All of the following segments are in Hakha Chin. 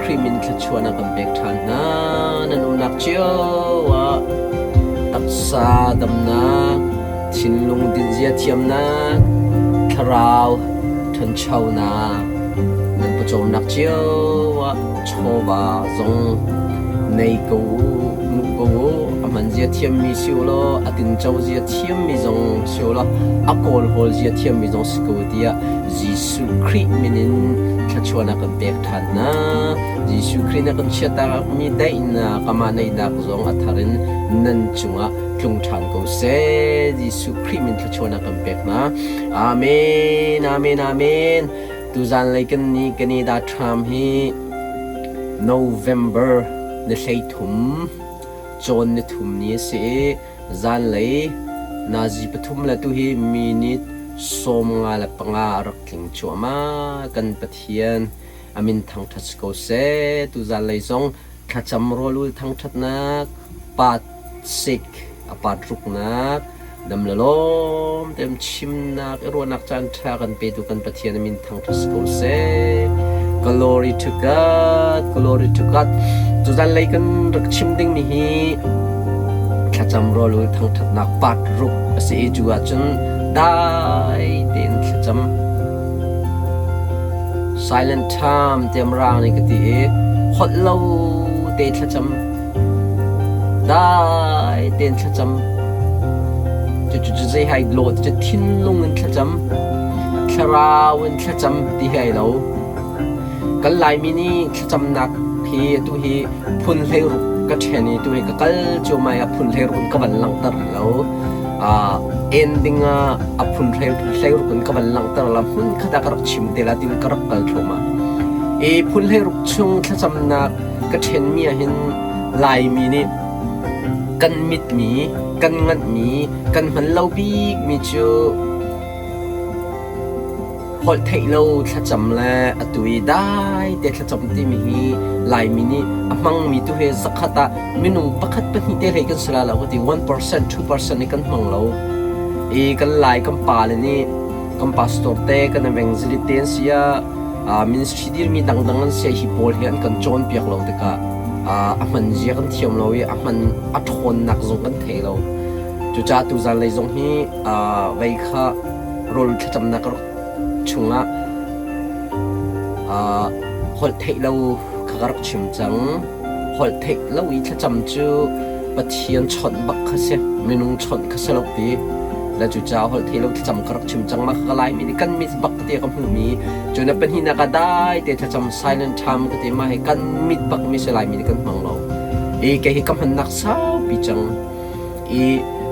Khrih min thluachuahnak kan pek ṭhan hna. Nan umnak cio ah taksa damnak, thinlung dinzia thiamnak, thlarau ṭhanchonak, nan pawcawmnak cio ah chawva zong nei ko u, hmuh ko u. A hmanzia thiammi si u law, a tinco zia thiammi zong si u law, a kawlhawl zia thiammi zong si ko u tiah Jesuh Khrih min in thluachuahnak kan pek ṭhan hna. Jesuh Khrih nih a kan chiahtakmi daihnak, amah neihnak zong a thar in nan cungah tlung ṭhan ko seh. Jesuh Khrih min thluachuahnak kan pek hna. Amen, amen, amen. Tuzan lei kan ni Canada Trump hi November ni 13 cawn ni thum ni a si i zanlei nazi pathum le tuhi minute 55 a rak tling cuahmah. Kan Pathian a min thangṭhat si ko seh. Tuzan lei zong thlacam rawlul thangṭhatnak part sik a part ruknak dam le lawm tein chimnak i ruahnak caan ṭha kan petu kan Pathian a min thangṭhat si ko seh. Glory to God, glory to God. Tuzan lei kan rak chim dingmi hi thlacam rawlul thangṭhatnak part ruk a si i cu ahcun dai tein thlacam silent time tiah Mirang nih ka ti i holh lo te thlacam Dai tein thlacam. Cucu cu zei hai law cu thinlung in thlacam, thlarau in thlacam ti hi ai lo. Kan Laimi nih thlacamnak hi atu hi phun 16 ka ṭhen i tu hi ka kal cuahmah i a phun 16 in ka van langhter lo. Ending ah a phun 16 in ka van langhter la hmun khat ah ka rak chim te la tiin ka rak kal thluahmah. I phun 16 chung thlacamnak ka ṭhenmi ah hin Laimi nih kan mitmi, kan nganhmi, kan hman lo bikmi cu holh theih lo thlacam le atu i dai te thlacam timi hi Laimi nih a hmangmi tu hi zakhat ah minung pakhat pahnih te hlei kan si la lo ka ti 1% 2% nih kan hmang lo. I kan Lai kan pale nih kan pastor te kan evangelist te an si ah ministry dirmi dangdang an si hi pawl hi an kan cawnpiak lo tikah a hman zia kan thiam lo i a hman a ṭhawnnak zong kan thei lo. Cucaah tuzan lei zong hi vei kha rawl thlacamnak chungah holh theih lo kha ka rak chim cang. Holh theih lo i thlacam cu Pathian chawnh bak kha si, minung chawnh kha si lo ti. Le cucaah holh theih lo thlacam ka rak chim cang ma ka Laimi nih kan mit bak ti ka hmuhmi. Cu na pahnihnak ah dai te thlacam silent time ka ti ma hi kan mit bak mi si Laimi nih kan hmang lo. I kei hi ka hmannak saupi cang. I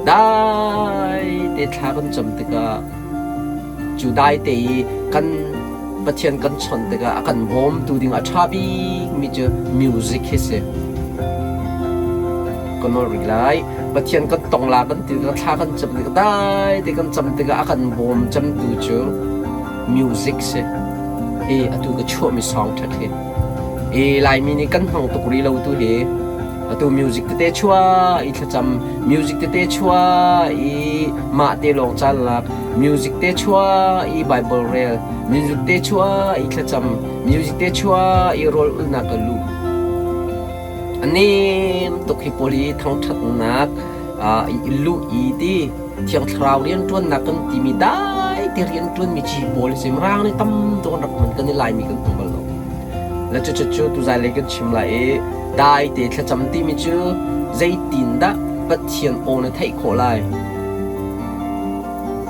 dai te thla kan cam tikah cu dai te i kan Pathian kan chawnh tikah a kan bawmtu ding a ṭha bikmi cu music hi si. Ka nawl rih lai. Pathian kan tong la kan ti tikah thla kan cam tikah dai te kan cam tikah a kan bawm cemtu cu music si. I atu ka chuahmi song ṭhat hi. I Laimi nih kan hmang tuk rih lo tu hi. Atu music tete chuah i thlacam, music tete chuah i mah te lawng caan lak, music te chuah i Bible rel, music te chuah i thlacam, music te chuah i rawl ulnak ka luh. A nem tuk hi pawl hi thangṭhatnak i luh i ti Thiang Thlarau rianṭuannak kan timi dai te rianṭuanmi ci pawl hi si Mirang nih tam tuk an rak hman kan i Laimi kan hmu bal lo. Le cucu tuzai lei kan chim lai i dai te thlacam timi cu zeitindah Pathian aw na theih khawh lai?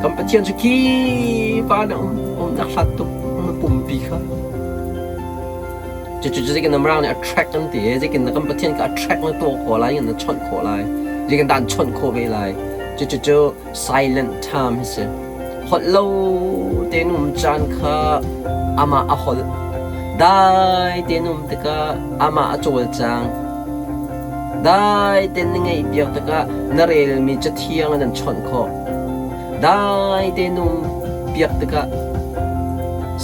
Kan Pathian cu khi pa na um umnak hlat tuk na pumpi kha. Cucu zeitin na Mirang nih attract an ti i zeitin na kan Pathian kha attract na tuah khawh lai na chawnh khawh lai zeitin dah an chawnh khawh ve lai. Cucu cu silent time hi si. Holh lo tein um caan kha amah a holh. Dai tein um tikah amah a cawlcang. Dai tein na ngaihpiak tikah na relmi cathiang in an chawnh khawh. Dai tein um piak tikah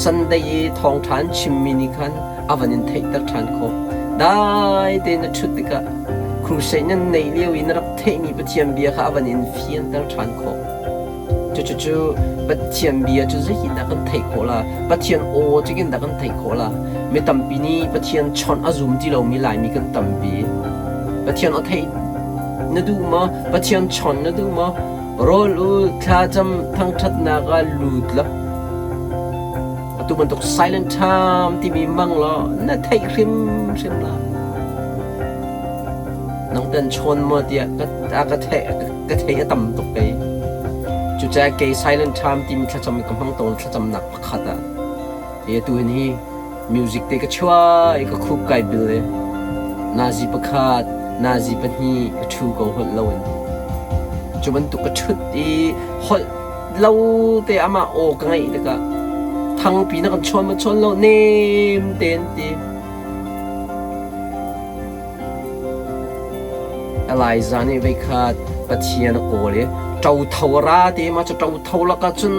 Sunday i thawngṭha an chimmi nih khan a van in theihter ṭhan khawh. Dai tein na ṭhut tikah crusade nan neih lio i na rak theihmi Pathian bia kha a van in fianter ṭhan khawh. Cucu Pathian bia cu zeitindah kan theih khawh la? Pathian aw zeitindah kan theih khawh la? Mi tampi nih Pathian chawnh a zum ti lomi Laimi kan tampi. Pathian aw theih na duh maw? Pathian chawnh na duh maw? Rawl ul thlacam thangṭhatnak ah lut law atu bantuk silent time timi mang law na theih hrimhrim la. Nang tan chawn maw tiah ka ka theih ka thei a tam tuk kei. Cucaah kei silent time timi thlacam ka hmang tawn thlacamnak pakhat ah. Hi atu hin hi music te ka chuah i ka khup kai bil i nazi pakhat, nazi pahnih ka ṭhu ko holh loin. Cu bantuk ka ṭhut i holh lo te amah aw ka ngaih tikah thangpi na kan chawn ma chawn lo nem tein ti. Elijah nih voikhat Pathian a kawl i ṭotho a ra ti mah cu ṭotho lakah cun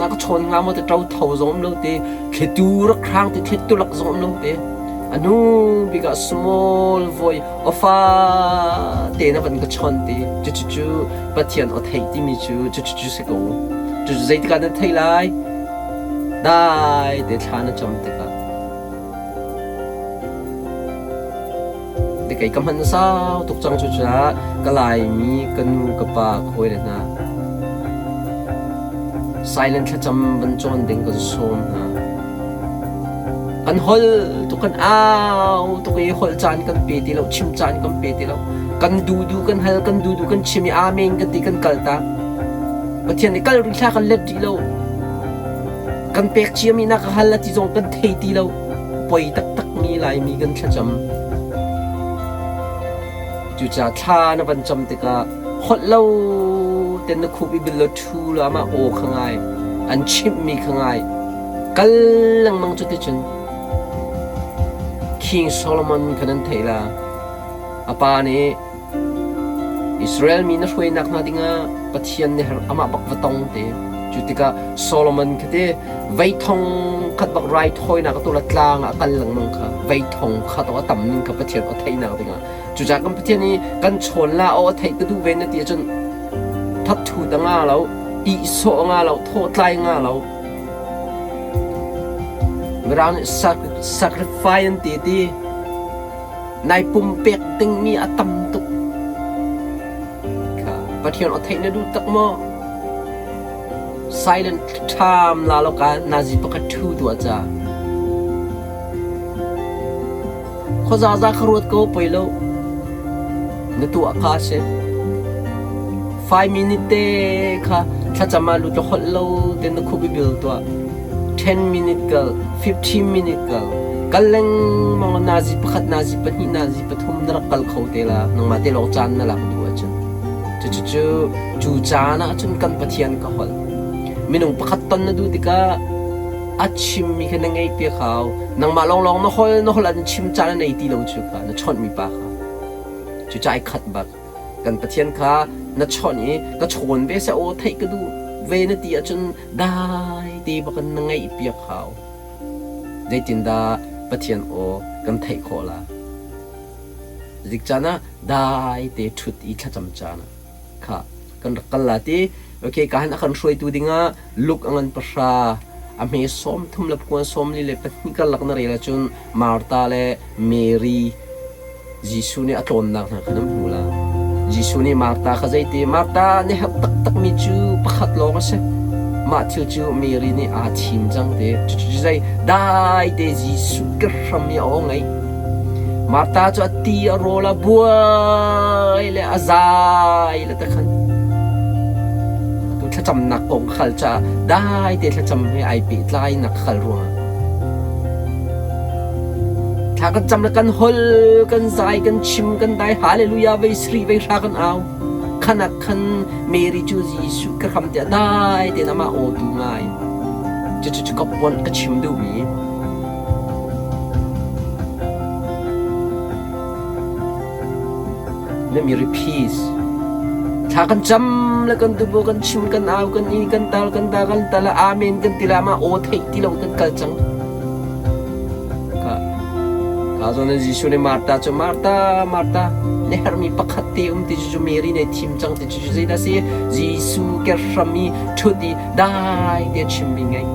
a ka chawn hnga maw ti ṭotho zong um lo ti thlitu rak hrang ti thlitu lak zong um lo ti a hnu bik ah small voi awfa tein a van ka chawn ti cucu Pathian aw theih timi cu cucu si ko cucu zeitikah nan theih lai dai te thla na cam tikah Kei ka hman sau tuk cang cucaah ka Laimi ka nu ka pa ka hawile hna silent thlacam van cawn ding kan sawm hna. Kan holh tuk kan au tuk i holh caan kan pe ti lo chim caan kan pe ti lo kan dudu kan hal kan dudu kan chim i amen kan ti kan kal tak. Pathian nih kal rih hlah kan let rih lo. Kan pek ciami na ka hal a ti zong kan thei ti lo. Poi taktakmi Laimi kan thlacam. Cucaah thla na van cam tikah holh lo ten na khup i bil law ṭhu law amah aw kha ngai, an chimhmi kha ngai. Kal lengmang cu ticun King Solomon kha nan theih la. A pa nih Israel mi na hruainak hna dingah Pathian nih amah bak va tong te. Cu tikah Solomon kha te vei thong khat bak raithawinak a tuah tlang ah a kal lengmang kha vei thong khat a tam ning kha Pathian aw theihnak dingah. Cucaah kan Pathian i kan chawn la aw a theih ka duh ve na ti ahcun thatthu ta nga lo, ihsawh nga lo, thawhtlai nga lo. Mirang nih sacrifice an ti ti. Nai pumpek dingmi a tam tuk. Kha Pathian aw theih na duh tak maw? Silent ṭham la lo ka nazi pakhat ṭhu tuah ca. Khuazaza kha ruat ko poi lo. Na tuah ka si. 5 minute te kha thlacam ah lut la holh lo te na khup i bil tuah. 10 minute kal, 15 minute kal. Kal lengmang nazi pakhat, nazi pahnih, nazi pathum na rak kal kho te la. Nangmah te lawng caan na lak duh ahcun. Cucu cu caan ah cun kan Pathian ka holh. Minung pakhat ton na duh tikah a chimmi kha na ngeih piak hau. Nangmah lawnglawng na hol, na holh an chim caan a nei ti lo cu kha na chawnhmi pa kha. Cucaah ai khat bak. Kan Pathian kha na chawnh i ka chawn ve seh aw theih ka duh ve na ti ahcun dai te bak in na ngaih piak hau. Zeitindah Pathian aw kan theih khawh la? Zik caan ah dai te ṭhut i thlacam caan ah kha kan rak kal la ti. Okay, ka han a kan hruaitu dingah Luke a ngan pahra a hme sawm thum le phuan sawm li le pahnih karlak na rel ahcun Martha le Mary Jesuh nih a tlawnnak hna kha nan hmu la. Jesuh nih Martha kha zeiti Martha na herh taktakmi cu pakhat lawng a si. Mah thil cu Mary nih aa thim cang te. Cucu zei dai te Jesuh ka hram i a aw ngaih. Martha cu a ti a rawl a buai le a zai le ta khan. Atu thlacamnak kong khal caah dai te thlacam he ai pehtlai nak khal ruangah Thla kan cam le kan hol, kan zai, kan chim, kan dai, hallelujah vei sri vei hra kan au. Khanak khan Mary cu Jesuh ka hram tiah dai tein amah aw tu ngai. Cucu cu ka puan ka chim duhmi. Let me repeat. Thla kan cam le kan tubo kan chim kan au kan i kan tal kan da kan tal amen kan ti la ma aw theih ti lo kan kal cang. Ka. Zawn Jesuh nih Martha cu Martha, Martha, na herhmi pakhat te um ti cu Mary nih thim cang ti cu zeidah si? Jesuh kehram i ṭhut i dai te chimmi ngei.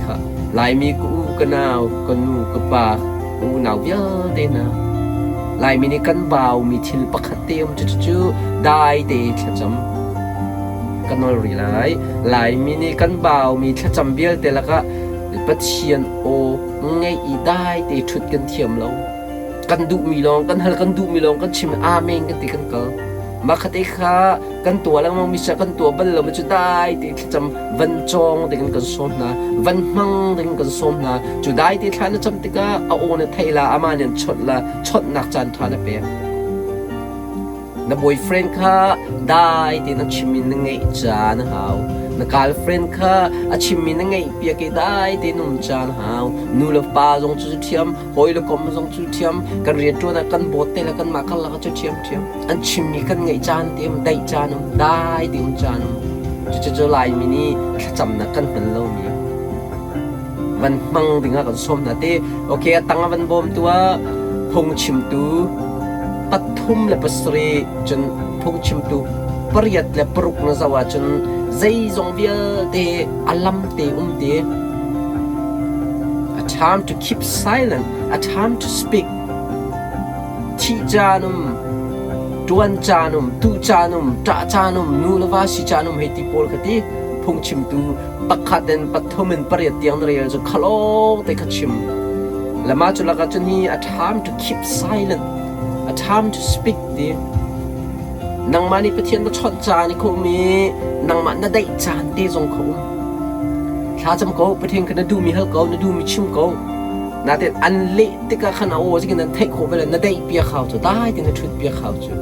Kha Laimi ka u ka nau, ka nu ka pa, ka unau vialte hna. Laimi nih kan baumi thil pakhat te um cucu dai te thlacam ka nawl rih lai. Laimi nih kan baumi thlacam vialte lakah Pathian aw ngeih i dai te ṭhut kan thiam lo. Kan duhmi lawng kan hal, kan duhmi lawng kan chim, amen kan ti kan kal. Mah khate kha kan tuah lengmang mi kan tuah bal lo mi cu dai te thlacam van cawng ding kan sawm hna, van hmang ding kan sawm hna. Cu dai te thla na cam tikah a aw na theih la, amah nih an chawnh la, chawnhnak caan ṭha na pek. Na boyfriend kha dai tein a chimmi na ngeih caan a hau. Na girlfriend kha a chimmi na ngeihpiak i dai tein um caan a hau. Nu le pa zong cu thiam, hawi le kom zong cu thiam, kan rianṭuan ah kan bawt te le kanmah karlak ah cu ṭhiamṭhiam. An chimmi kan ngeih caan te um, daih caan um, dai te um caan um. Cucu Laimi nih thlacamnak kan hman lomi van hmang dingah kan sawm hna te. Okay, a tang a van bawmtu ah phungchimtu 37 cun phungchimtu 86 na zoh ahcun zeizong vialte a lam te um te. A time to keep silent, a time to speak. Thih caan um, ṭuan caan um, tuh caan um, ṭah caan um, nu le va si caan um hei ti pawl kha ti phungchimtu pakhat in pathum in pariat tiang na rel cu khalawng te kha chim. Le mah cu lakah cun hi a time to keep silent, a time to speak ti. Nangmah nih Pathian na chawnh caan i kho um i nangmah na daih caan te zong kha um. Thlacam ko, Pathian kha na duhmi hal ko, na duhmi chim ko. Natin an leh tikah khan a aw zikin an theih khawh ve le na daih piak hau cu, dai tein na ṭhut piak hau cu.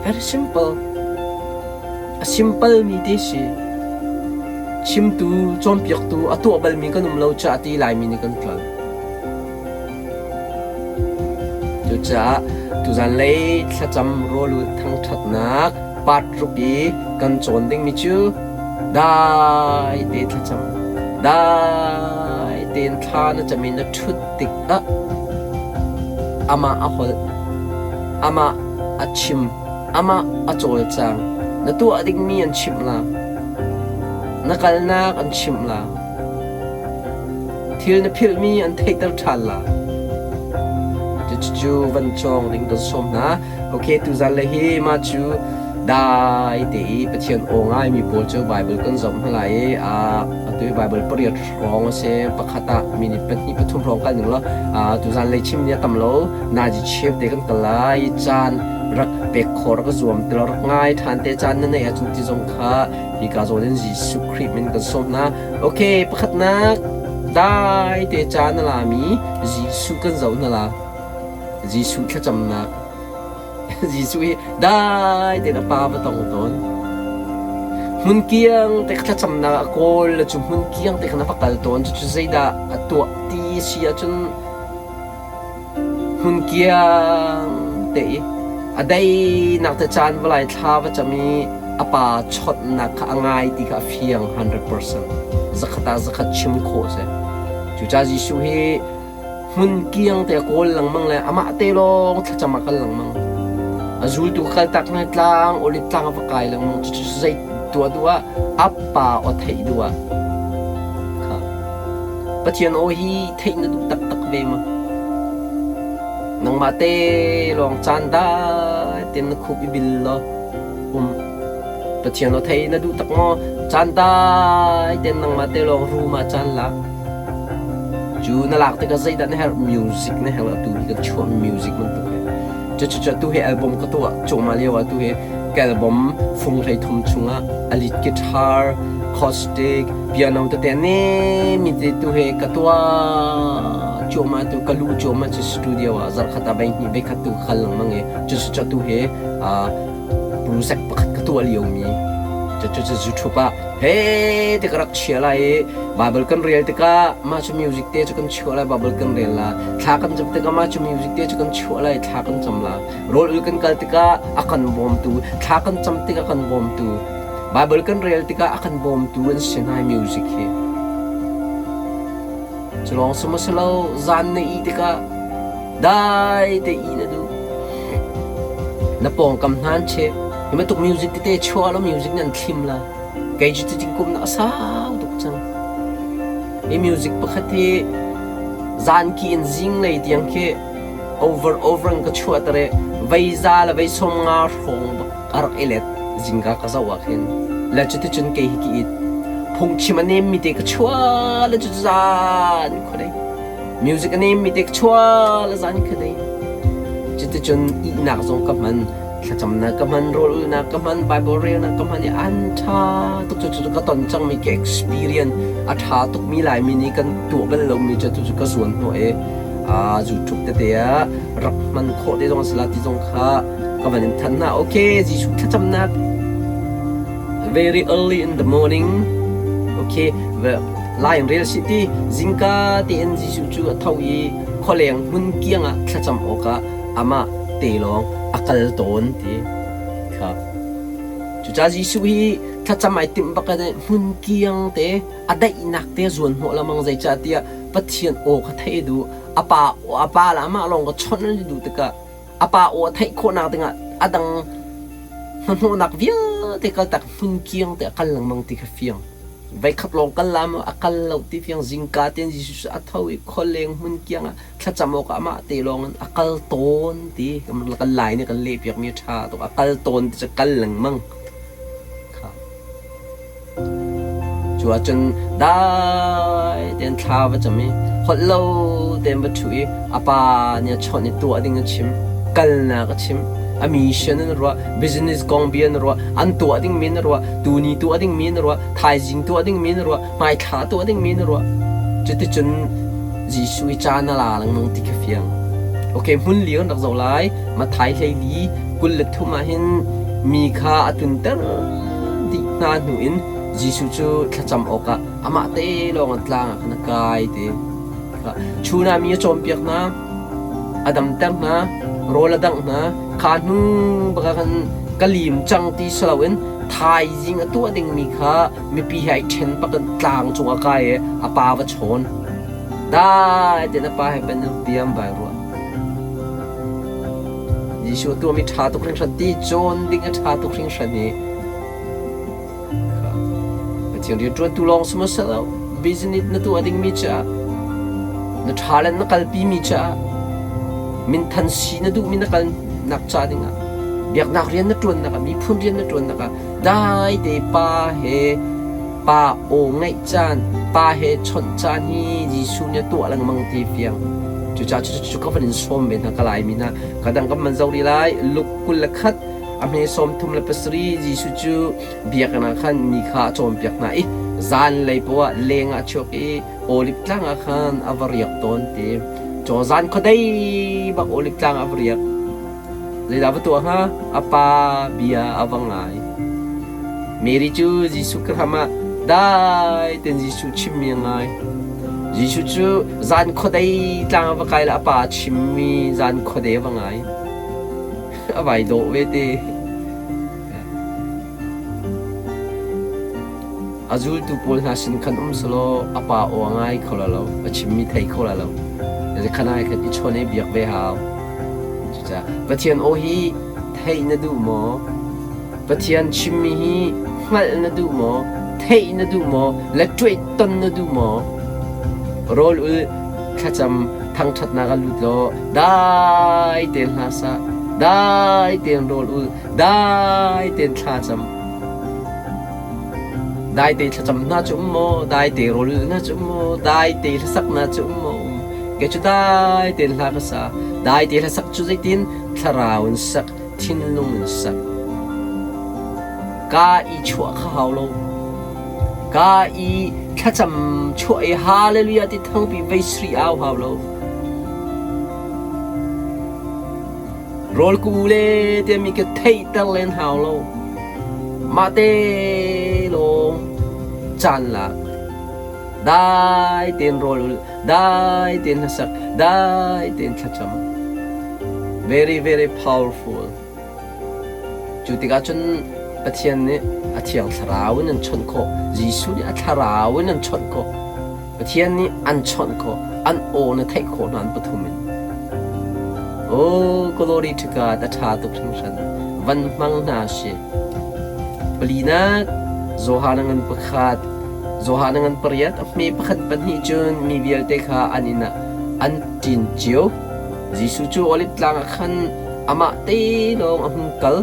Very simple. A simple mi te si. Chimtu, cawnpiaktu, a tuah balmi kan um lo caah ti Laimi nih kan tlol. Cucaah tuzan lei thlacam rawlulh thangṭhatnak part ruk i kan cawn dingmi cu dai te thlacam, dai tein thla na cam i na ṭhut tikah amah a holh, amah a chim, amah a cawlcang, na tuah dingmi an chimh la, na kalnak an chimh la. Thil na philhmi an theihter ṭhan la. Cucu van cawng ding kan sawm hna. Okay, tuzan le hi mah cu dai te i Pathian aw ngaimi pawl cu Bible kan zoh hna lai i atu hi Bible pariat hrawng a si. Pakhat ah minute pahnih pathum hrawng kal ning law tuzan lei chim ni a tam lo. Nazi cheu te kan kal lai. Caan rak pek khawh rak zuam ti rak ngai ṭhan te caan na neih ahcun ti zong kha hika zawn in Jesuh Khrih min kan sawm hna. Okay, pakhatnak dai te ca na lami Jesuh kan zoh hna la. Jesuh thlacamnak. Jesuh hi dai tein a pa va tong tawn. Hmun kiang te thlacamnak a kawl le cu hmun kiang te khan a va kal tawn. Cucu zeidah a tuah ti si ahcun Hmunkiang te i a deinak te caan vawlei thla va cam i a pa chawnhnak kha a ngai ti kha a fiang 100%. Zakhat ah zakhat chim khawh a si. Cucaah Jesuh hi hmunkiang te a kawl lengmang le amah te lawng thlacam a kal lengmang. A zultu ka kaltak hna tlang, oliv tlang a va kai lengmang. Cucu zei tuah duh ah a pa aw theih duh ah kha Pathian aw hi theih na duh taktak ve maw? Nangmah te lawng caan dai tein na khup i bil law um. Pathian aw thei na duh tak maw? Caan dai tein nangmah te lawng room ah caan lak. Cu na lak tikah zeidah na herh? Music na herh atu hi kan chuahmi music bantuk hi. Cucu atu hi album ka tuah cuahmah lio ah atu hi ka album fung 13 chungah a lead guitar, acoustic, piano tete a mi te tu he ka tuah cuahmah tu ka luh cuahmah cu studio ah zarkhat ah bei hnih bei khat tu ka kal lengmang i cucu tu he project pakhat ka tuah lio mi cucu YouTube ah he te ka rak chia lai i Bible kan rel tikah mah cu music te cu kan chuah lai Bible kan rel la thla kan cam tikah mah cu music te cu kan chuah lai thla kan cam la rawl ul kan kal tikah a kan bawmtu thla kan cam tikah kan bawmtu Bible kan rel tikah a kan bawmtu an si hna music hi. Cu lawng si maw si lo, zan na ih tikah dai te ih na duh. Na pawngkam hna an cheh. Hi bantuk music tete chuah lo music nan thlim la. Kei cu cutin kum na a sau tuk cang. Hi music pakhat hi zan ki in zinglei tiang khi over over in ka chuah tere vei za le vei som nga hrawng bak a rak i let zingka ka zoh ah khin le cuticun kei hi ki it phungchim a nem mi te ka chuah le cu zan khuadei music a nem mi te ka chuah le zan khuadei cuticun ihnak zong ka hman thlacamnak ka hman rawl ulnak ka hman bible relnak ka hman i an ṭha tuk cu cu ka ton cangmi ka experience a ṭha tukmi laimi nih kan tuah bal lomi cu tu cu ka zuan hnawh i YouTube tete ah rak hman khawh te zong a si la ti zong kha ka van in thanh hna. Okay, Jesuh thlacamnak very early in the morning. Okay, lai in rel si ti zingka tein Jesuh cu a tho i khualeng hmun kiang ah thlacam awkah amah te lawng a kal tawn ti kha. Cucaah Jesuh hi thlacam ai timh bak in hmun kiang te a daihnak te zuan hnawh lengmang zeicahtiah Pathian aw kha theih a duh. A pa a pa le amah lawng ka chawnh an duh tikah a pa aw a theih khawhnak dingah a dang hnahnawhnak vialte kaltak hmun kiang te a kal lengmang ti kha fiang. Voikhat lawng kal la maw a kal lo ti fiang zingka tein Jesuh cu a tho i khualeng hmun kiang ah thlacam awkah amah te lawng in a kal tawn ti kan lai nih kan lehpiakmi a ṭha tuk a kal tawn ti cu kal lengmang kha. Cu ahcun dai tein thla va cam i holh lo tein va ṭhu i a pa nih a chawnh i tuah ding a chim, kalnak a chim, a mission in a ruah, business kong bia in a ruah, an tuah dingmi in a ruah, tuni tuah dingmi in a ruah, thaizing tuah dingmi in a ruah, hmaithla tuah dingmi in a ruah. Cuticun Jesuh i caan a la lengmang ti kha fiang. Okay, hmun li kan rak zoh lai. Matthai 14 23 ah hin mi kha a tunter dih hna hnu in Jesuh cu thlacam awkah amah te lawng an tlang ah khan a kai ti. Chun ah mi a cawnpiak hna, a damter hna, rawl a dangh hna. Kha hnu bak ah khan ka lim cang ti si loin thaizing a tuah dingmi kha mipi he ai ṭhen bak in tlang cung a kai i a pa va chawn. Dai tein a pa he pen in biam vai ruah. Jesuh a tuahmi ṭha tuk hringhran ti cawn ding a ṭha tuk hringhran i Pathian rianṭuantu lawng si maw si lo business na tuah dingmi caah na talent na kalpimi caah minthan si na duhmi na kalnak ca dingah biaknak rian na ṭuannak ah miphun rian na ṭuannak ah dai te pa he Pa aw ngaih caan, pa he chawnh caan hi Jesuh nih a tuah lengmang ti fiang. Cucaah cucu ka van in sawm ve hna ka Laimi hna. Ka dang kan man zoh rih lai. Luke 21 a hme 37 Jesuh cu biakinn ah khan mi kha a cawnpiak hna i zanlei poah leng ah a chuak i Olive tlang ah khan a va riak tawn ti. Caw zan khuadei bak Olive tlang ah a va riak. Zeidah va tuah hnga? A pa bia a va ngai. Mary cu Jesuh ka hram ah dai tein Jesuh chimmi a ngai. Jesuh cu zan khuadei tlang a va kai le a pa chimmi zan khuadei a va ngai. A vai dawh ve te. A zultu pawl hna sin khan um selaw a pa aw a ngai kho la lo, a chimmi thei kho la lo. Khan ai khan i chawn i biak ve hau. Cucaah Pathian aw hi theih na duh maw? Pathian chimmi hi hngalh na duh maw? Theih na duh maw? Le ṭuaih ton na duh maw? Rawl ul thlacam thangṭhatnak ah lut law dai tein hla sa, dai tein rawl ul, dai tein thlacam. Dai te thlacam hna cu um maw? Dai te rawl ul hna cu um maw? Dai te hlasak hna cu um maw? Um. Kei cu dai tein hla ka sa. Dai te hlasak cu zeitin? Thlarau in sak, thinlung in sak. Ka i chuah kha hau lo. Ka i thlacam chuah i hallelujah ti thangpi vei sri au hau lo. Rawl ku le timi ka theihter len hau lo. Mah te lawng caan lak. Dai tein rawl ul, dai tein hlasak, dai tein thlacam. Very very powerful. Cu tikah cun Pathian nih a thiang thlarau in an chawnh khawh. Jesuh nih a thlarau in an chawnh khawh. Pathian nih an chawnh khawh, an aw na theih khawh hna an pathum in. Oh, glory to God, a ṭha tuk hringhran. Van hmang hna si. Palinak, Johan a ngan pakhat, Johan a ngan pariat, a hme pakhat pahnih cun mi vialte kha an inn ah an ṭin cio. Jesuh cu Oliv tlang ah khan amah te lawng a hung kal.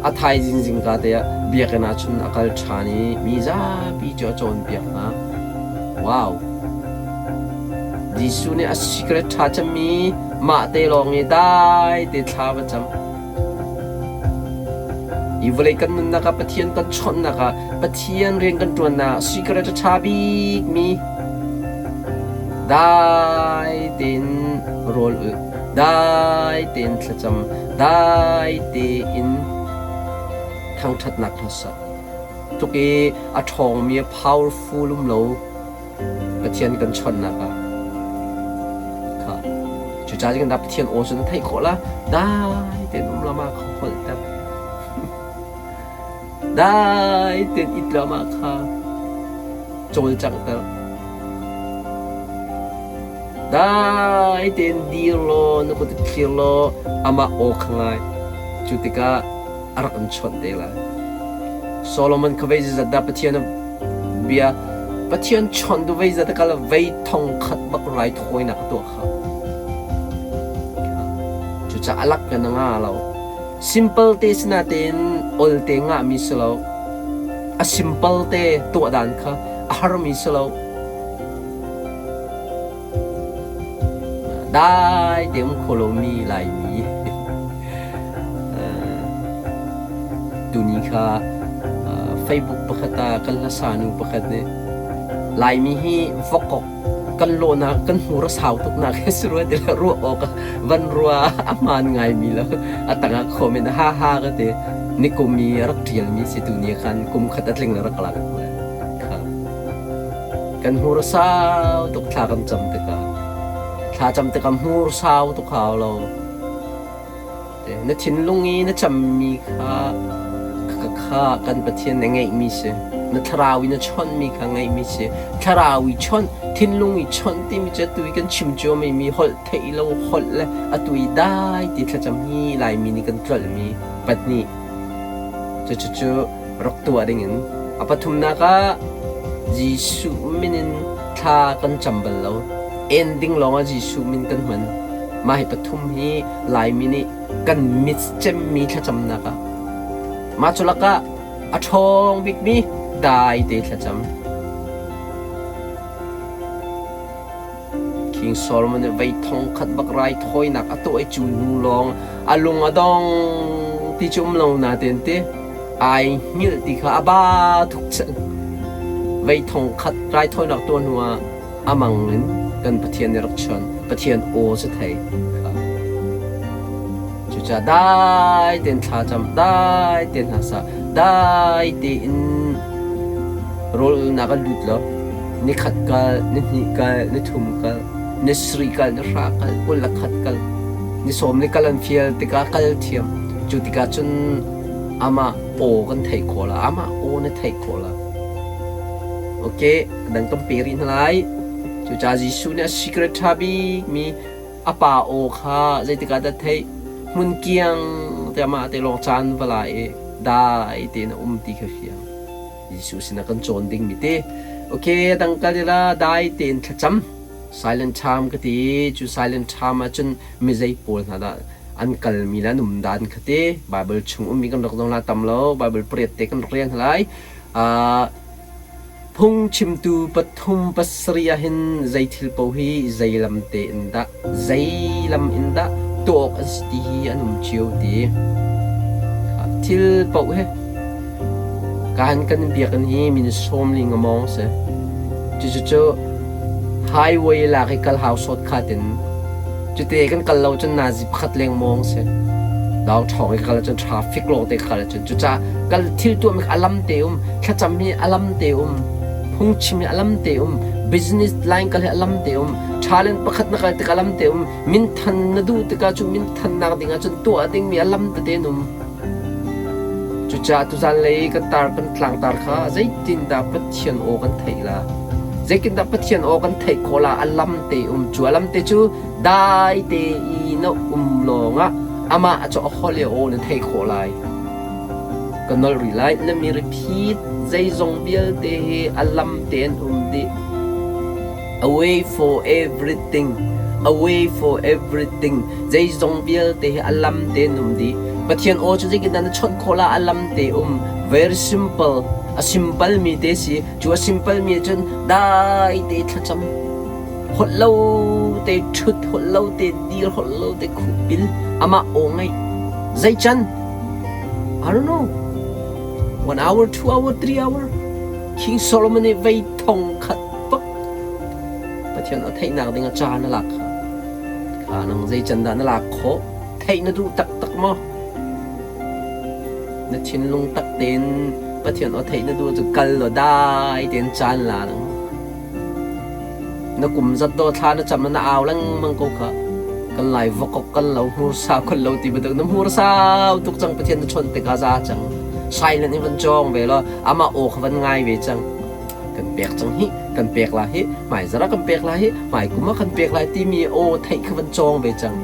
A thaizing zingka te ah biakinn ah cun a kal ṭhan i mi zapi cu a cawnpiak hna. Wow! Jesuh nih a secret ṭha cemmi mah te lawng i dai te thla va cam. Hi vawlei kan nunnak ah Pathian kan chawnhnak ah Pathian rian kan ṭuannak ah secret a ṭha bikmi dai tein rawl ulh, dai tein thlacam, dai tein thangṭhatnak hla sak. Tluk i a ṭhawngmi a powerful um lo. Pathian kan chawnhnak ah kha cucaah cun kan Pathian aw cu na theih khawh la dai tein um la mah kha holh ter dai tein it la mah kha cawlcangh ter dai tein dir law na kut thlir law amah aw kha ngai cu tikah a rak in chawnh te lai. Solomon kha vei zat dah Pathian bia Pathian chawnh du vei zat kal vei thong khat bak rai thawinak a tuah kha. Cucaah alak kan nga lo. Simple te sinatein ol te ngah mi si lo. A simple te tuah dan kha a har mi si lo. Dai te um kho lomi Laimi tuni kha Facebook pakhat ah kan hlasa nu pakhat nih Laimi hi vokok kan lawhnak kan hmur a sau tuk nak hi si rua ti le ruah awk van rua a hmaan ngaimi lo a tangah comment ha ha ka ti nikum i rak ṭialmi si tuni khan kum khat a tling le rak lang kha. Kan hmur a sau tuk thla kan cam tikah. Thla cam tikah hmur sau tuk hau lo. Na thinlung i na cammi kha kha kan Pathian nih ngeihmi si. Na thlarau i na chawnhmi kha ngeihmi si. Thlarau i chawnh, thinlung i chawnh timi cu atu i kan chim cuahmah mi holh theih lo holh le atu i dai ti thlacam hi Laimi nih kan tlolhmi pahnih. Cucu rak tuah dingin a pathumnak ah Jesuh min in thla kan cam bal lo. Ending lawngah Jesuh min kan hman. Mah hi pathum hi Laimi nih kan mit cemmi thlacamnak ah. Mah cu lakah a ṭhawng bikmi dai te thlacam. King Solomon nih vei thong khat bak raithawinak a tuah i cu hnu lawng a lung a dong ti cu um lo nain ti ai hngilh ti kha a ba tuk cang. Vei thong khat raithawinak tuah hnu ah a mang in kan Pathian nih rak chon. Pathian aw cu thei. Cucaah dai tein thla cam, dai tein hna sa, dai tein rawlnak ah lut law nikhat kal, nihnih kal, nithum kal, nisarih kal, nihra kal, 21 kal, ni sawm ni kal an fial tikah kal thiam. Cu tikah cun amah aw kan theih khawh la, amah aw na theih khawh la. Okay, dang kan pe rih hna lai. Cucaah Jesuh nih a secret ṭha bikmi a pa aw kha zeitik ah dah theih? Hmun kiang te amah te lawng caan va la i dai tein a um ti kha fiang. Jesuh sinah kan cawn dingmi te. Okay, dang kal ila dai tein thlacam. Silent time ka ti. Cu silent time ahcun mizei pawl hna dah an kalmi le an um dan kha te Bible chung ummi kan rak zong la tam lo. Bible pariat te kan rak rel hna lai. Phungchimtu pathum pasarih ahhin zei thil paoh hi zei lam tein dah zei lam in dah tuah awk an si ti hi an um cio ti. Thil paoh hi kaan kan biakinn hi min sawmli ngamawng si. Cucu highway lak i kal hau sawt khat in Cute kan kal lo cun nazi pakhat lengmawng si. Dau ṭhawng i kal cun traffic lawng te kal cun cucaah kal thil tuah mi alam te um thlacam hi alam te um phungchim hi alam te um business line kal hi alam te um talent pakhat na kal tik alam te um minthan na duh tikah cu minthannak ding ah cun tuah ding mi alam tete an um. Cucaah tuzan lei kan tar kan tlangtar kha zeitindah Pathian aw kan theih la? Zeitindah Pathian aw kan theih khawh la? A lam te um cu a lam te cu dai te i na um lawngah amah cu a holh i a aw na theih khawh lai. Ka nolh rih lai. Na mi repeat zeizong vialte hi a lam te an um dih. A way for everything. A way for everything. Zeizong vialte hi a lam te an um dih. Pathian aw cu zeitindah na chawnh khawh la? A lam te um. Very simple. A simple mi te si. Cu a simple mi cun dai te thlacam. Holh lo te ṭhut, holh lo te dir, holh lo te khuhpil, amah aw ngaih. Zei can? I don't know. 1 hour, 2 hour, 3 hour. King Solomon nih vei thong khat bak Pathian a theihnak ding a caan a lak kha. Kha nang zei can dah na lak khawh? Theih na duh taktak maw? Na thinlung tak tein Pathian aw theih na duh cu kal law dai tein caan la nang. Na kum zat daw thla na cam na au lengmang ko kha. Kan lai vokok kan lo hmur sau kan lo ti bantuk na hmur sau tuk cang Pathian na chawnh tikah za cang. Silent in van cawng ve law amah aw kha van ngai ve cang. Kan pek cang hi, kan pek la hi, hmai zarh ah kan pek la hi, hmai kum ah kan pek lai timi aw theih kha van cawng ve cang.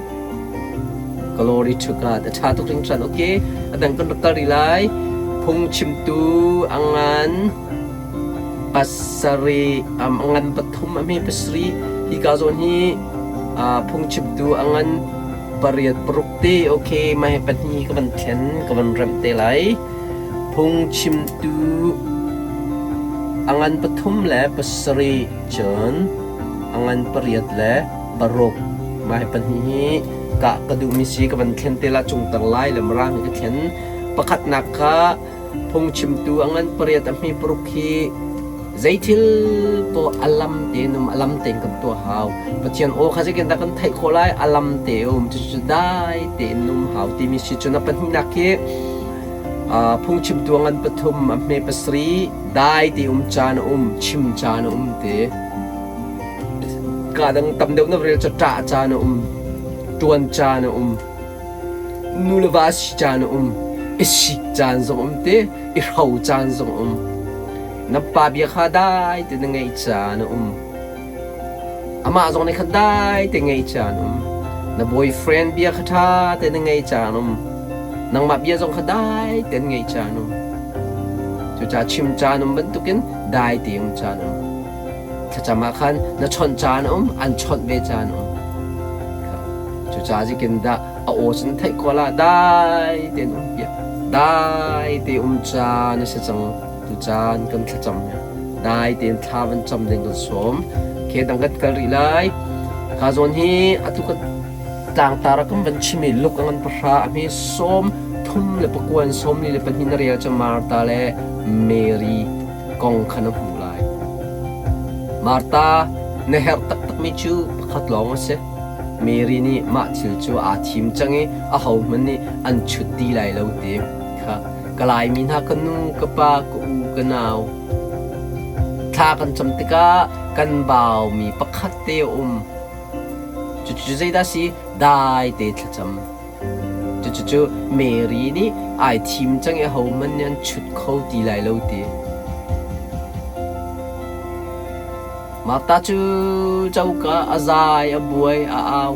Glory to God. A ṭha tuk hringhran. Okay, a dang kan rak kal rih lai. Phungchimtu a ngan pasarih, a ngan pathum, a hme pasarih. Hika zawn hi phungchimtu a ngan pariat paruk te. Okay, mah hi pahnih ka van thlen, ka van remh te lai. Phungchimtu a ngan pathum le pasarih cun a ngan pariat le paruk. Mah hi pahnih hi kah ka duhmi si ka van thlen te la cungtang lai le mirang hi ka thlen. Pakhatnak kha phungchimtu a ngan pariat a hme paruk hi zeithil paoh a lam tein um a lam tein kan tuah hau. Pathian aw kha zeitindah kan theih khawh lai? A lam te um cucu dai tein um hau timi si cun a pahnihnak hi phungchimtu a ngan pathum a hme pasarih dai te um caan a um chim caan a um te. Kaa dang tam deuh na rel cu ṭah caan a um, ṭuan caan a um, nu le va si caan a um, i sik caan zong um te, i hro caan zong um. Na pa bia kha dai te na ngaih caan a um. Amah zong nih khan dai te ngaih caan um. Na boyfriend bia kha ṭha te na ngaih caan um. Nangmah bia zong kha dai te na ngaih caan um. Cucaah chim caan um bantukin dai te um caan um. Thlacam ah khan na chawnh caan a um, an chawnh ve caan a um. Cucaah zikin dah a aw cun theih khawh la dai tein um piak. Dai te um caan a si cang. Tu caan kan thlacam hi. Dai tein thla van cam ding kan sawm. Ke dang kan kal rih lai. Ka zawn hi atu ka tlangtar ah kan van chim i luk a ngan pahra a hme sawm thum le pakuan sawm li le pahnih na rel cu Martha le Mary kong kha na hmuh lai. Martha, na herh taktakmi cu pakhat lawng a si. Mary nih mah thil cu aa thim cang i ahohmanh nih an chut ti lai lo ti kha ka Laimi hna ka nu, ka pa, ka u, ka nau. Thla kan cam tikah kan baumi pakhat te a um. Cucu zeidah si? Dai te thlacam. Cucu Mary nih ai thim cang i ahohmanh nih an chut kho ti lai lo ti. Martha cu coka a zai, a buai, a au.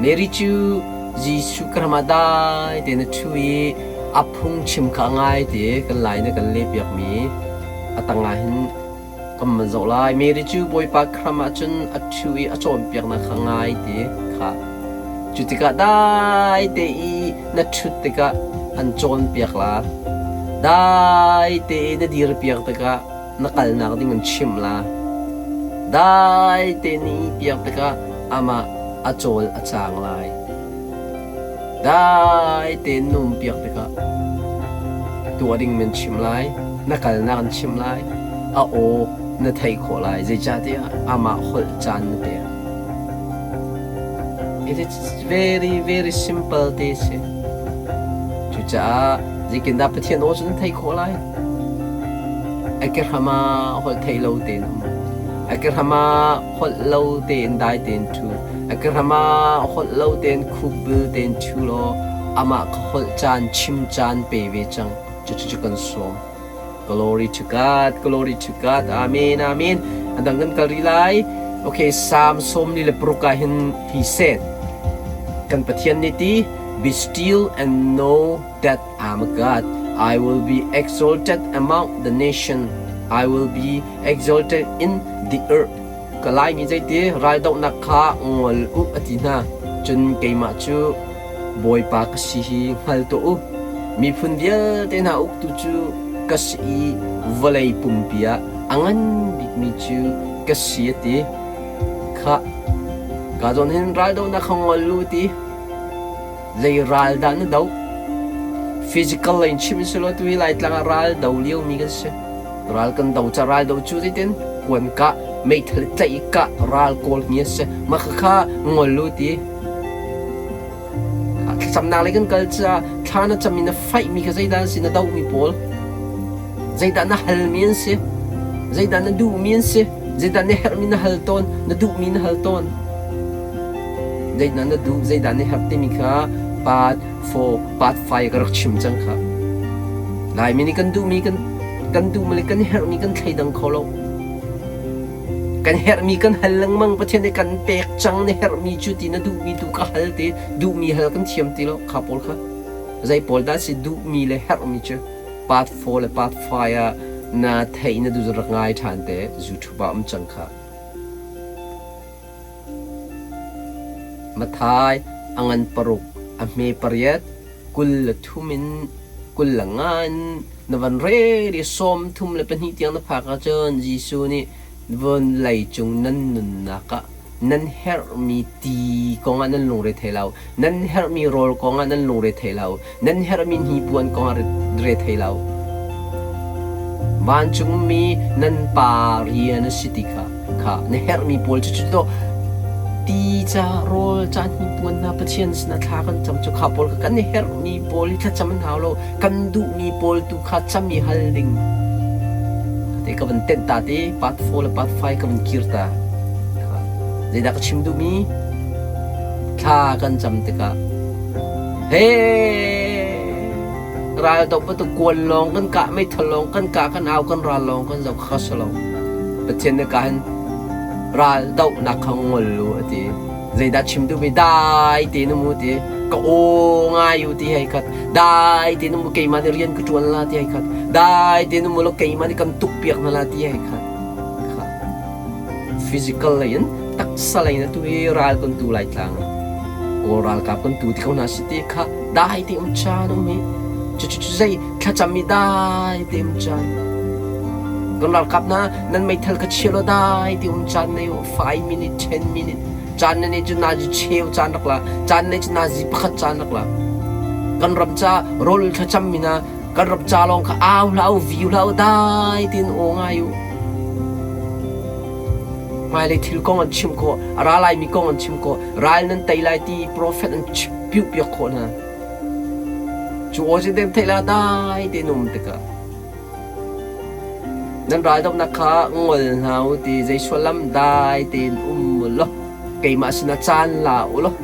Mary cu Jesuh ka ram ah dai tein a ṭhu i a phungchim kha a ngai ti kan lai na kan lehpiakmi a tangah hin Kan man zoh lai. Mary cu Bawipa hram ah cun a ṭhu i a cawnpiaknak kha ngai ti kha. Cu tikah dai te i na ṭhut tikah an cawnpiak la. Dai te i na dirpiak tikah na kalnak ding an chimh la. Dai te na ihpiak tikah amah a cawl a caang lai. Dai tein na umpiak tikah tuah ding nan chimh lai, na kalnak an chimh lai, a aw na theih khawh lai, zeicahtiah amah holh caan na pek. It is very very simple te si. Cucaah zeitindah Pathian aw cu na theih khawh lai? A ke hram ah holh theih lo tein um. A ke hram ah holh lo tein dai tein ṭhu. A ke hram ah holh lo tein khupbil tein ṭhu law amah kha holh caan chim caan pe ve cang. Cucu kan sawm. Glory to God, glory to God. Amen, amen. A dang kan kal rih lai. Okay, Psalm 46 ah hin he said, Kan Pathian nih ti, Be still and know that I'm a God. I will be exalted among the nation. I will be exalted in the earth. Ka Laimi zeiti raldohnak kha ngol u a ti hna. Cun keimah cu Bawipa ka si hi hngal tuah u. Miphun vialte hna uktu cu ka si i vawlei pumpi ah a ngan bikmi cu ka si a ti. Khah, ka zawn hin raldohnak kha ngol u a ti. Zei ral dah na doh? Physical lei in chim selaw tuhi Laitlang ah ral do liomi kan si. Ral kan do ca ral do cu zeitin kuan kah, meithal tlaih i kah ral kawl hi a si. Mah khakha ngol u ti. Thlacamnak lei kan kal caah thla na cam i na faihmi kha zeidah an si? Na dohmi pawl? Zeidah na halmi an si? Zeidah na duhmi an si? Zeidah na herhmi na hal tawn? Na duhmi na hal tawn? Zeidah na duh? Zeidah na herh timi kha part 4, part 5 ka rak chim cang kha. Laimi nih kan duhmi kan kan duhmi le kan herhmi kan thleidang kho lo. Kan herhmi kan hal lengmang Pathian nih kan pek cang na herhmi cu ti na duhmi tu ka hal ti duhmi hal kan thiam ti lo kha pawl kha zei pawl dah si duhmi le herhmi cu part 4 le part 5 ah na theih na duh rak ngai ṭhan te YouTube ah um cang kha Mathai a ngan paruk a hme pariat 23 in 25 in na van rel i 32 tiang na phak ahcun Jesuh nih vawlei cung nan nunnak ah nan herhmi ti kongah nan lungre thei lo, nan herhmi rawl kongah nan lungre thei lo, nan herhmi hnipuan kongah re thei lo. Vancungmi nan Pa rian a si ti kha kha na herhmi pawl cu cu ti ca rawl ca hnipuan hna Pathian sinah thla kan cam cu kha pawl kha kan herhmi pawl hi thlacam an hau lo kan duhmi pawl tu kha cam i hal ding te ka van tenh ta te part 4 le part 5 ka van kir ta zeidah ka chim duhmi thla kan cam tikah he ral doh bantuk kuan lawng kan kah meithal lawng kan kah kan au kan ral lawng kan zoh kha si lo Pathian nih ka hin ral dohnak kha ngol u a ti zeidah chim duhmi dai tein um u ti ka aw ngai u ti hei khat dai tein um u keimah nih rian ka ṭuan la ti hei khat dai tein um u law keimah nih kan tuk piak hna la ti hei khat physical lei in taksa lei in atu hi ral kan tu lai tlang Kawl ralkap kan tu ti ko hna si ti kha dai te um caan um hi cu cu zei thlacam i dai te um caan kan ralkap na nan meithal ka chia lo dai te um caan nei 5 minute 10 minute caan na ne cu nazi cheu caan rak la caan ne cu nazi pakhat caan rak la kan ram ca rol thlacam mi na kan ram ca lawng kha au hlah u viu hlah u dai tin aw ngai u Hmailei thil kong an chimh khawh, a ra laimi kong an chimh khawh, ral nan tei lai ti profet an piuhpiak khawh hna. Cu aw cu theih la dai tein um tikah nan raldohnak kha ngol hna u ti zei sullam dai tein um u law keimah sinah caan la u law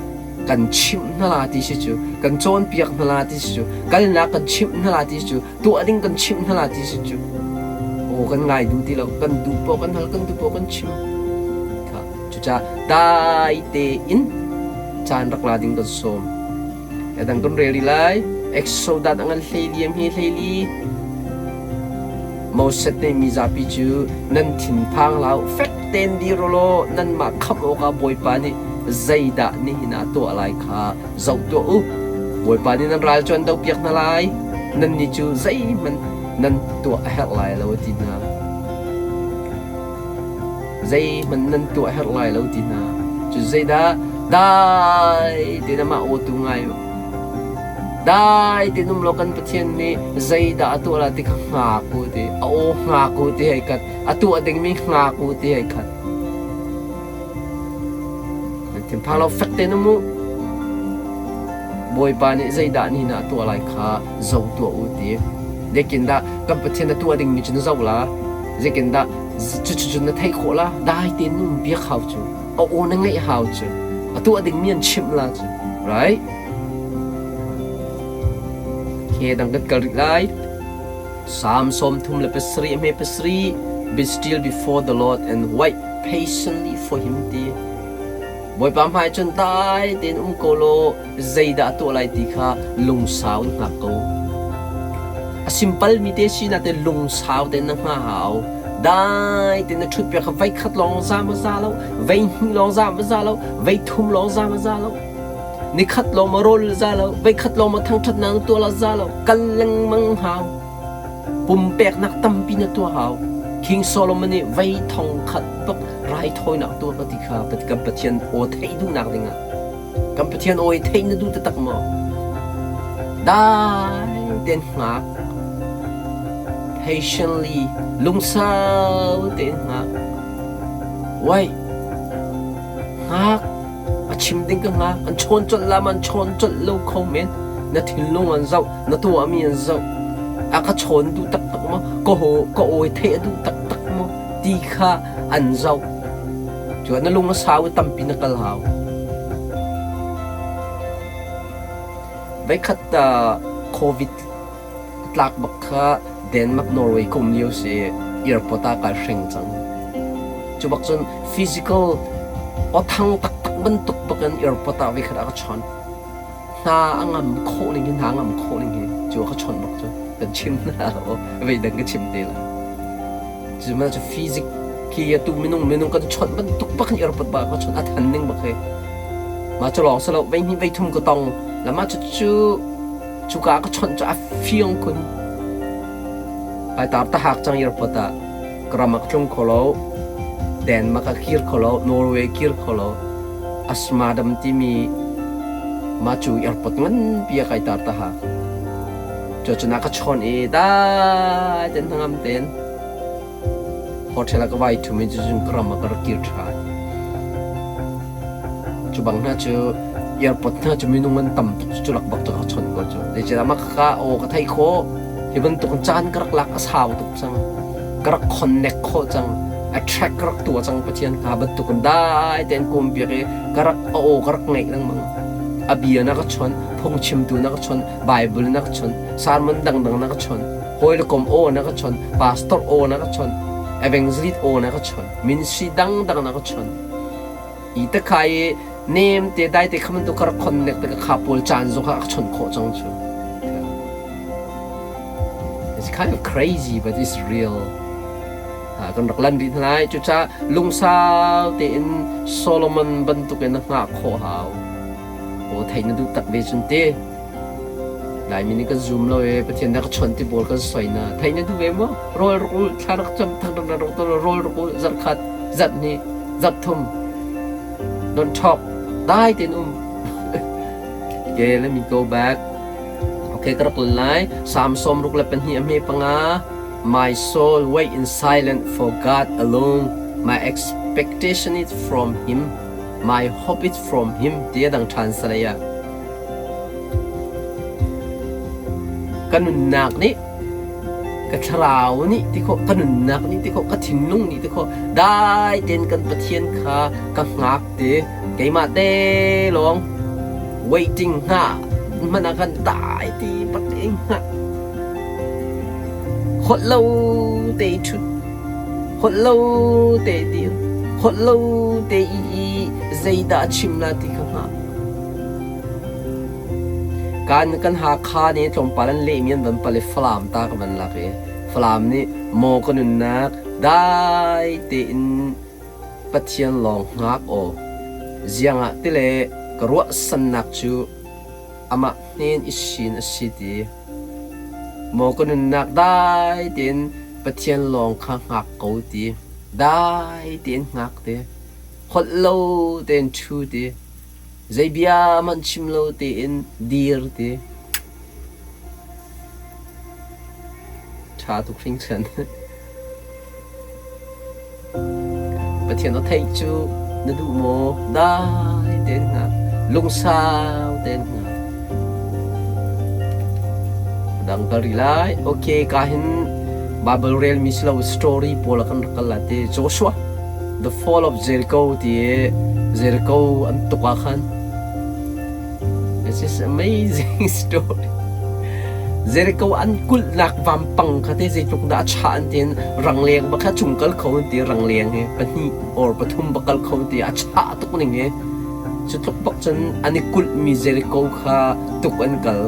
kan chimh hna la ti si cu kan cawnpiak hna la ti si cu kalnak kan chimh hna la ti si cu tuah ding kan chimh hna la ti si cu aw kan ngai duh ti lo kan duh poh kan hal kan duh poh kan chim kha cucaah dai tein caan rak la ding kan sawm adang kan rel rih lai Exodus a ngan hleiliam hi hleili Moses nih mi zapi cu nan thinphang hlah u fek tein dir u law nanmah khamh awkah Bawipa nih zeidah nihin ah tuah lai kha zoh tuah u. Bawipa nih nan ral cu an dohpiak hna lai, nannih cu zeihmanh nan tuah a herh lai lo, a ti hna. Zeihmanh nan tuah a herh lai lo, ti hna. Cu zeidah dai tein amah aw tu ngai u. Dai tein um law kan Pathian nih zeidah a tuah lai ti kha hngak u ti. A aw hngak u ti hei khat. A tuah dingmi hngak u ti hei khat. Nan thinphang lo fek tein um u. Bawipa nih zeidah nihin ah a tuah lai kha zoh tuah u ti. Zeitindah kan Pathian na tuah dingmi cu na zoh la? Zeitindah cucu na theih khawh la? Dai tein um biak hau cu. A aw na ngaih hau cu. A tuah dingmi an chimh la cu. Right? Okay, dang kan kal rih lai. Psalm 37 hme pasarih Be still before the Lord and wait patiently for him ti. Bawipa hmai cun dai tein um ko law zeidah a tuah lai ti kha lungsau in hngak ko. A simpal mi te si nain lungsau tein na hngah hau. Dai tein na ṭhut piak kha voi khat lawng za ma za lo, voi hnih lawng za ma za lo, voi thum lawng za ma za lo. Nikhat lawng ma rawl za lo, voi khat lawng ma thangṭhatnak na tuah la za lo. Kal lengmang hau. Pumpeknak tampi na tuah hau. King Solomon nih voi thong khat bak raithawinak tuah ka ti kha kan Pathian aw theih duhnak dingah Kan Pathian aw hi theih na duh taktak maw? Dai tein hngak. Patiently, lungsau tein hngak. Wai, hngak. A chim ding ka hngak. An chawn colh la ma an chawn colh lo kho men. Na thinlung an zoh, na tuahmi an zoh. A ka chawn duh taktak maw? Ka haw, ka awi theih a duh taktak maw? Ti kha an zoh. Cuan na lung a sau i tampi na kal hau. Voikhat COVID a tlak bak kha Denmark Norway ka um lio si airport ah kai hreng cang. Cu bak cun physical awthang taktak bantuk bak in airport ah voikhat ah ka chawnh. Hna a ngam khawh ning hi hna a ngam khawh ning hi cu ka chawnh bak cu kan chim hna lo veidang ka chim te lai. Cu cu physic khi atu minung minung kan chawnh bantuk bak in airport ba ka chawnh a than ning bak hi. Ma cu lawng si lo vei hnih vei thum ka tong la ma cu cu cuka ka chawnh cu a fiang kun. Ai tar ta hak cang airport ah ka ram ah ka tlung kho lo Denmark ah kir kho lo Norway kir kho lo Asmadam timi mah cu airport nganpi ah kai tar ta hak. Cucun a ka chawnh i dai tein hnangam tein hotel ah ka vai ṭhum i cucun ka ram ah ka rak kir ṭhan. Cu bang hna cu airport hna cu minung an tam tuk cu lak bak cu ka chawnh ko cu. Zeicahtiah mah khakha aw ka theih khawh. Hi bantuk in caan ka rak lak a sau tuk cang. Ka rak connect khawh cang. Attract ka rak tuah cang Pathian kha bantuk in dai tein ka um piak i ka rak a aw ka rak ngaih lengmang. A bia na ka chawnh, phungchimtu na ka chawnh, Bible na ka chawnh, sermon dangdang na ka chawnh, hawi le kom aw na ka chawnh, pastor aw na ka chawnh, evangelist aw na ka chawnh, ministry dangdang na ka chawnh. I takha i nem te dai te khaman tu ka rak connect te ka kha pawl caan zong kha ka chawnh khawh cang cu. It's kind of crazy but it's real. Kan rak lan rih hna lai. Cucaah lungsau tein Solomon bantukin na hngah khawh hau. Aw theih na duh tak ve cun ti. Laimi nih kan zum lo e Pathian na ka chawnh ti pawl kan soi na. Theih na duh ve maw? Rawl rak ul, thla rak cam, thang rak rak rak rawl rak ul, zarh khat, zarh hnih, zarh thum. Don't talk. Dai tein um. Okay, let me go back. Okay, ka rak lai. Psalm 62 a hme panga. My soul wait in silence for God alone. My expectation is from Him. My hope is from Him ti a dang ṭhan salai ah. Ka nunnak nih ka thlarau nih ti khawh, ka nunnak nih ti khawh, ka thinlung nih ti khawh, dai tein kan Pathian kha ka hngak ti keimah te lawng waiting hngah hmanh ah khan dai ti bak in hngah. Holh lo te i ṭhut, holh lo te i dir, holh lo te i i zeidah a chim la ti kha hngah. Kan kan Hakha nih tlawmpal an lehmi an van pal i Falam ta ka van lak i Falam nih maw ka nunnak dai tein Pathian lawng hngak aw. Ziangah tile ka ruahsannak cu amah hnen i sin a si ti. Maw ka nunnak dai tein Pathian lawng kha hngak ko ti. Dai tein hngak ti. Holh lo tein ṭhu ti. Zei bia hmanh chim lo tein dir ti. Ṭha tuk hringhran. Pathian aw theih cu na duh maw? Dai tein hngak. Lungsau tein hngak. Dang kal rih lai. Okay, ka hin Bible rel mi si lo story pawl ah kan rak kal la ti. Joshua, the fall of Jericho ti Jericho an tuk ah khan This is amazing story. Jericho an kulhnak vampang kha te zeitluk dah a chah an tiin rangleng bak kha cung kal kho an ti rangleng hi pahnih or pathum bak kal kho an ti a chah tuk ning hi. Cu tluk bak cun an i kulhmi Jericho kha tuk an kal.